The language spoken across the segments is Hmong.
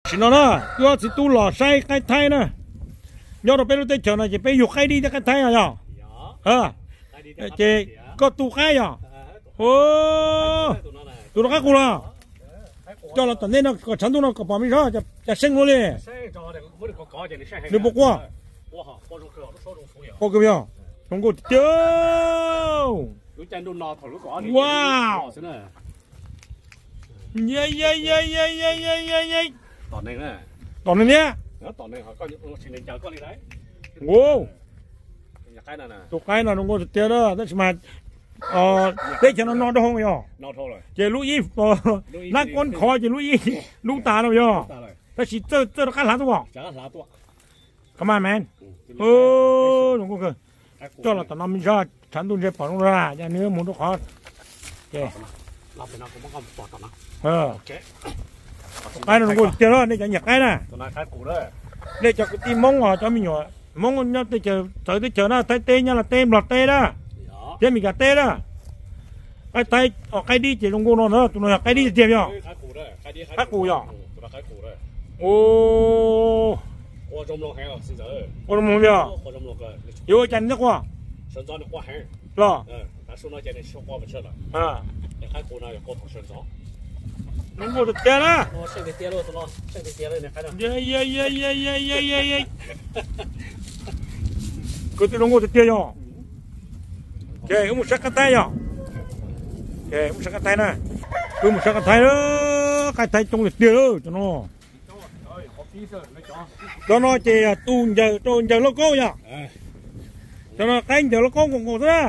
Tam sim no na, wb ob txiv tub los saib qaib thaib na. Nyob rau peb lub teb chaws no ces peb yug qaib dib thiab qaib thaib no yog. Ces koj tu qaib yog? Tus no qaib qus los? Coj los tom ntej no kom tshav ntuj no kom pom me zog cas seej ua li. Nws puas quaj? Quaj kawg yog. Zoo nkauj tiag tiag. Wow. Tom neeg thiab. Tus qaib no zoo nkauj tiag tiag na, tab sis mas teb chaws no no dhau yog. Ces lub ib, nab kob khov ces lub ib lub tas no yog. Tab sis txawj txawj rov qab hlav tuaj. Come on, man. Zoo nkauj kawg. Coj los tom no me zog tshav ntuj ntshe pom zoo lawm, nws mus rau qhov. Qaib no zoo nkauj tiag tiag, nej cov nyiam qaib na. Nej cov kwv tij Hmoob os, cov me nyuam Hmoob nyob teb chaws, txawv teb chaws na, Thaib teb, Nyab Laj teb, Nplog teb na, thiab Meskas teb na. Qaib thaib, qaib dib ces zoo nkauj no na, tus no yog qaib dib tiag tiag yog? Qaib qus yog? Ua zoo mloog yog. Yuav ua cas nws thiaj quaj los? Zoo nkauj tiag tiag na. Kwv tij, zoo nkauj tiag tiag yog. Ces wb mus saib qaib thaib yog. Wb mus saib qaib thaib na. Wb mus saib qaib thaib, qaib thaib coob tiag tiag cov no. Cov no ces yog tus ncaws rau ncaws lauj kaub yog. Cov no qaib ncaws lauj kaub nkaus nkaus xwb na.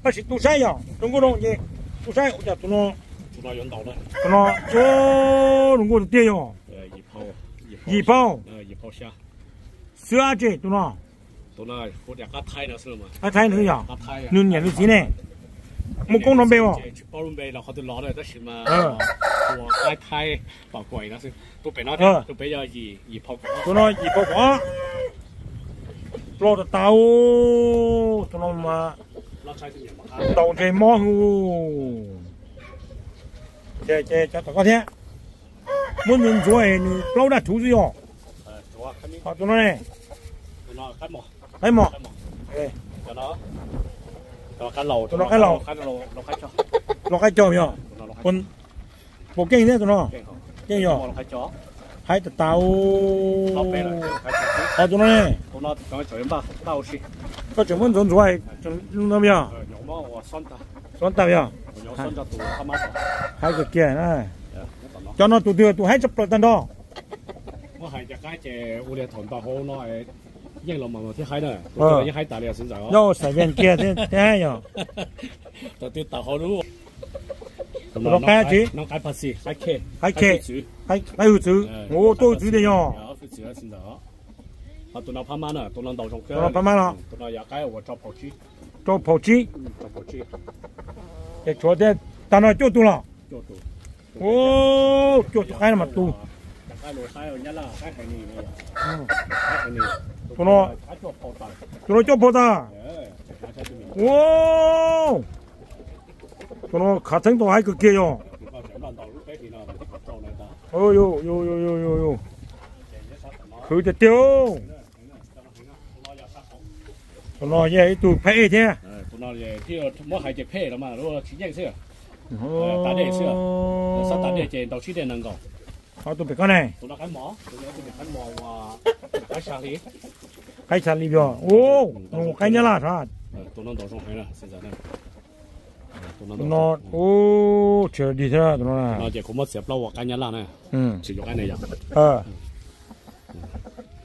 Tab sis tu saib yog zoo nkauj no ces tu saib ua cas tus no, tus no zoo nkauj tiag tiag yog. Yim phau xwb ab tse tus no. Qaib thaib nws yog, nws niam nws txiv ne. Muaj koob nrov npe as? Tus no yim phau kaum ob. Ploj tas tas, tus no mas ntaus ntshe mob hwv. Ces cov tom koj thiab, muab ntxuav ntxuav es nws plaub daj rhuv xwb yog. Tus no ne, qaib mos. Tus no qaib laus, laus qaib cog yog. Puas keej thiab tus no? Keej yog. Haib tas tas. Qhov tus no ne? Koj tseem muab ntxuav ntxuav no yog? Xob tas yog. Haib kawg kiag na. Cov no tus twg tus haib tshaj plaws tag nrho? Muab hais cov qaib ces ua li thaum ntau hauv no yeej los mas thiab haib na. Yeej haib tas li os. Nyob Xais Vias kiag thiab haib yog. Tus no qaib tsi? Qaib khe, qaib hwj txwv. Ua tuaj hwj txwv tiag yog. Tus no phab mab no, rau phau tsib. Ces tshuav thiab, tag no cuaj tus los? Cuaj tus qaib no mas tus, tus no, tus no cuaj phau tas. Tus no khav theeb tau haib kawg kiag yog. Khwv tiag tiag. Tus no yog ib tug phab ej thiab. Muab hais ces phem los mas tsis yeej xwb. Tus pem koj ne? Qaib xya li yog. Qaib nyab laj sav. Tus no ub, tsis dig thiab tus no. Ces kuv muab txiav plaub ua qaib nyab laj na. Tsis yuav qaib ne yog.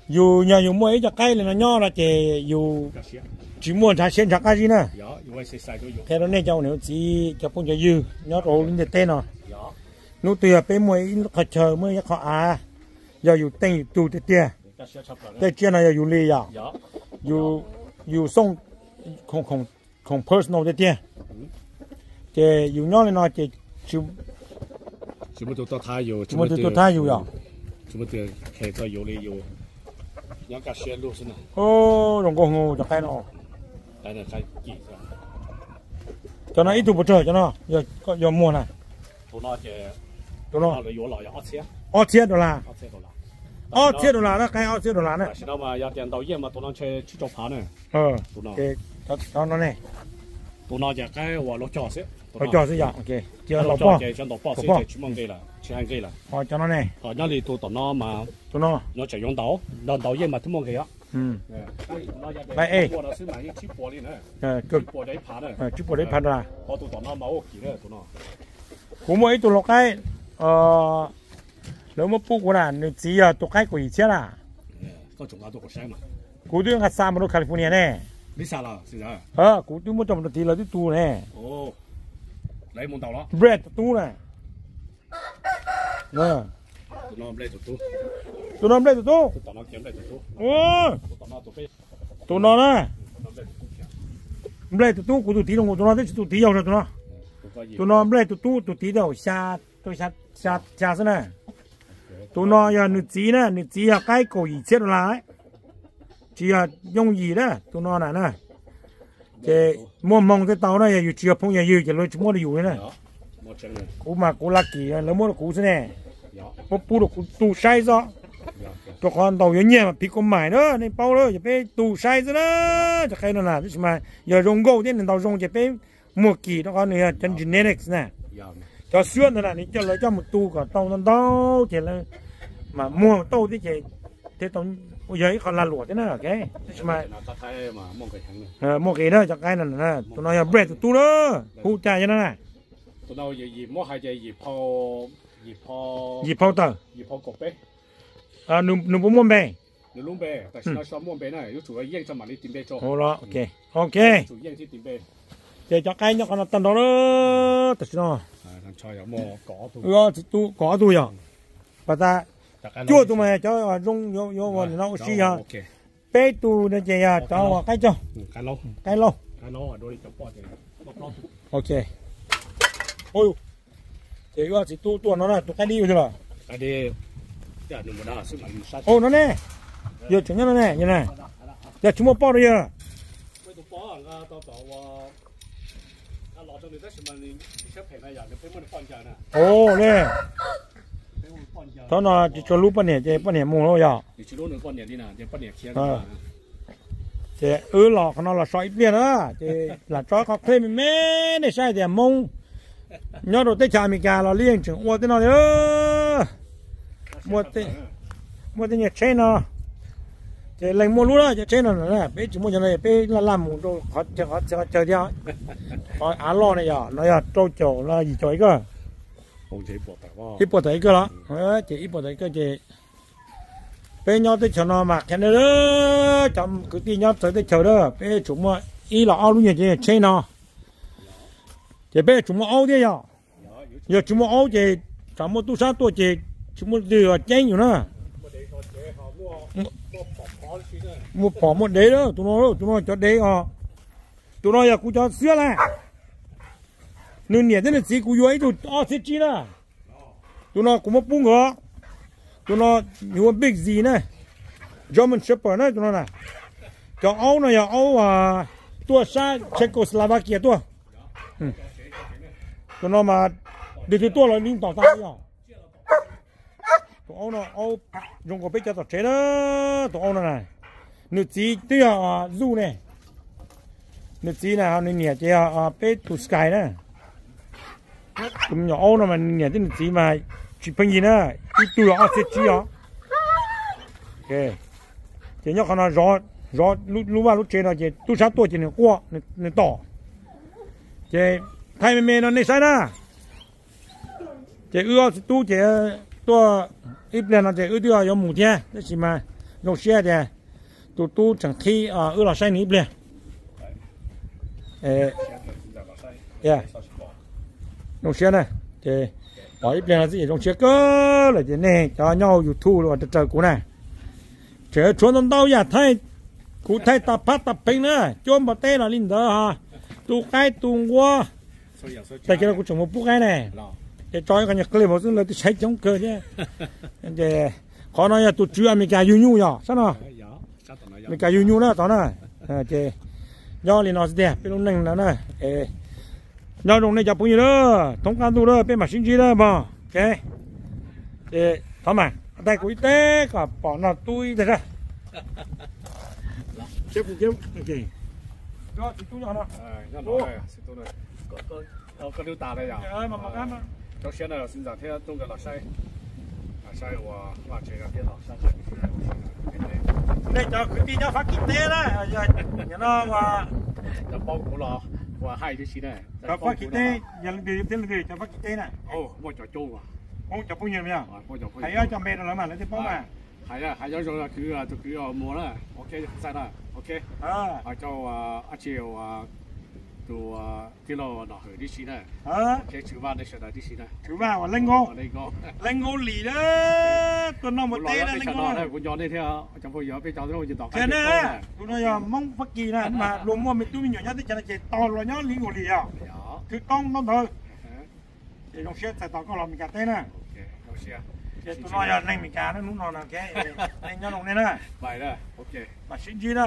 Yus yog yus muaj ib co qaib li no nyob no ces yus tsis muaj ntshav siab ntshav qab zib na. Qhia rau nej cov ua niam ua txiv cov phooj cov ywg nyob rau hauv lub ntiaj teb no, hnub twg yog peb muaj ib qhov chaw muaj ib qhov av, yog yus teej yus tug tiag tiag, tej tsiaj no yog yus li yog, yus xoj khoom personal tiag tiag, ces yus nyob li no ces tsis muaj tus tuaj thab yus yog. Zoo nkauj hwv cov qaib no. Cov no ib tug puas tsawg cov no? Yog muag na. Tus no ob txhiab dollar. Ob txhiab dollar na, qaib ob txhiab dollar na. Tam sim no mas yog tias ntaus yeej mas tus no ntshe tsib rau phav na. Tus no, tus no ces qaib uas laus cog xwb, laus cog xwb yog. Ces laus cog ces tsis ntaus poj xwb ces tsis muaj nqi lawm, tsis hais nqi lawm. Cov no ne, nyob li tus tom no mas, tus no, no tseem yuav ntaus, ntaus yeej mas twb muaj nqi os. Tsib puas rau ib phav dollar. Kuv muaj ib tug laus qaib, lawv muab pub kuv na, nws txiv yog tus qaib kaum yim txhiab na. Kuv twb nqa xa mus rau California ne. Kuv twb muab coj mus rau tid lawv twb tu ne. Nplej tus tub na. Tus no nplej tus tub. Tus no na, nplej tus tub, kuv tus tid zoo nkaus tus no twb tsis tus tid yau tus no. Tus no nplej tus tub, tus tid tau xya, xya xwb na. Tus no yog nws txiv na, nws txiv yog qaib kaum yim txhiab dollar, tsis yog yooj yim na tus no na na. Ces muaj hmoo thiaj tau na, yog yus tsis yog phooj yog ywg ces luag tsis muab rau yus li na. Kuv mas kuv lucky lawv muab rau kuv xwb ne. Muab pub rau kuv tu saib xwb, rau qhov ntaus yuav nyiag mas phiv kuv maim na, nej paub lawm, ces peb tu saib xwb na. Cov qaib no na, tab sis mas yog zoo nkauj thiab nws ntaus zoo ces peb muag kis rau qhov nws yog cov genetics na. Cov xwab ntawd na nws coj, lawv coj mus tu kom tau ntau ntau ces lawv mas muag tau thiab ces thiaj tau, yog ib qho lag luam thiab na. Tab sis mas muaj nqis na cov qaib no, tus no yog nplej tus tub na, hu cas yog no na. Yim phau tawm. Nws puas muaj npe? Ok. Ces cov qaib nyob qhov no tag nrho lawm tam sim no. Wb ob txiv tub kaum ob tug yog, pas tas cuaj tus mas cov zoo yuav ua no ua si yog, peb tus no ces yog cov uas qaib cog, qaib laug. Ok. Ces wb ob txiv tub tuaj no na, tus qaib dib ua twg los? Ua no ne, yog tseem nyob no ne, yog tsis muaj poj rau yog. Ua li, thaum no tsis tshua hlub poj niam ces poj niam mus lawm yog. Ces wb los qhov no los so ib pliag na, ces lam tso ib qho clip me me nej saib tias Hmoob nyob rau teb chaws Amelikas los yeej tseem ua tej no li. Muaj tej nyuag tsheb no, ces leej muaj lub na cov tsheb no, peb tsis muaj cov no peb laj laj mus rau qhov chaw thiab. Qhov av loj na yog no yog rau caum los yim caum ib koj. Ib puas tawm ib koj los, ces ib puas tawm ib koj ces peb nyob teb chaws no mas qhia nej, cov kwv tij nyob txawv teb chaws na, peb tsum muaj ib los ob lub nyuag tsheb no, ces peb tsum muaj aub thiab yog. Yog tsis muaj aub ces tsam muaj tub sab tuaj ces tsis muaj twg ceeb yus na. Muaj phom muaj dev, tus no, tus no cov dev os. Tus no yog kuv cov xwb lawm. Nws niam thiab nws txiv kuv yuav ib tug ob txhiab tsib na. Tus no kuv muab pub nkawd. Tus no hu ua Big Z na, German Shepherd na tus no na. Cov aub no yog aub tuaj sab Czechoslovakia tuaj. Tus no mas, twg twg tuaj los yeej tom tas yog. Tus aub no aub zoo nkaus peb cov tom tsev na. Tus aub no na, nws txiv twb yog zuj ne. Nws txiv na, nws niam ces yog peb tus Sky na. Tus me nyuam aub no mas nws niam thiab nws txiv mas tsis pheej yig na, ib tug yog ob txhiab tsib os. Ces nyob qhov no zov, zov lub vaj lub tsev no ces tub sab tuaj ces nws quaj, nws tom. Ces thaij me me no nej saib na. Ces wb ob txiv tub ces tuaj ib pliag no ces wb twb yuav mus thiab tab sis mas zoo siab tias tus tub tseem qhib wb los saib nws ib pliag. Zoo siab na, ces tos ib pliag no xwb ces zoo siab kawg lawm ces nej cov nyob hauv YouTube los uas raws kuv na, tseem tshuav ntau ntau yam thaij, kuv thaij tas phab tas pheej na, cuab npua teb los li ntawd, tu qaib tu nquab. Tag kis no kuv tseem mus pub qaib ne, ces tso ib qho nyuag clip xwb lawv twb saib coob kawg thiab. Ces qhov no yog tus tswv Amelikas yug nyuj yog sab no, Amelikas yug nyuj na tod na. Ces nyob li no xwb tiag peb lub neej no na. Nyob zoo nej cov phooj ywg na, thoob qab ntuj na peb mam sib ntsib na mog. Ces thov mas Tais kuv ib teg kom pom no tub ib teg. Seb kuv kiab, tsis tub nyob no. Koj nub tas lawm yog? Rau siab na, xib ntxawm thiab tub nkawd los saib, saib ua vaj tsev thiab los saib. Nej cov kwv tij nyob Fab Kis teb na, yog no ua, cov paub kuv los ua hais tib si na. Cov Fab Kis teb, yog leej twg thiab leej twg cov Fab Kis teb na? Muaj cov coob, muaj cov phooj ywg, hais ob cov npe rau lawv mas lawv thiaj paub mas. Hais, hais nyob zoo kwv, tus kwv Muas na, ok, Xais na, ok. Hais rau dab tsi, tus tij laug Nom Hawm tib si na. Ok, Tswv Vaj nej sawv daws tib si na. Tswv Vaj uas Leej Nkauj, Leej Nkauj Lis na, tuaj noj mus teb na Leej Nkauj. Kuv nco nej thiab cov phooj ywg peb cov, tus no yog Hmoob Fab Kis na, mas luag muaj me tub me nyuam nyob teb chaws no ces tos los nyob Leej Nkauj Lis os. Thwv Toob ntaub ntawv. Ces zoo siab txais tos koj los Meskas teb na. Ces tus no yog neeg Meskas na, hnub no na, nej nyob zoo nej na. Mam sib ntsib na.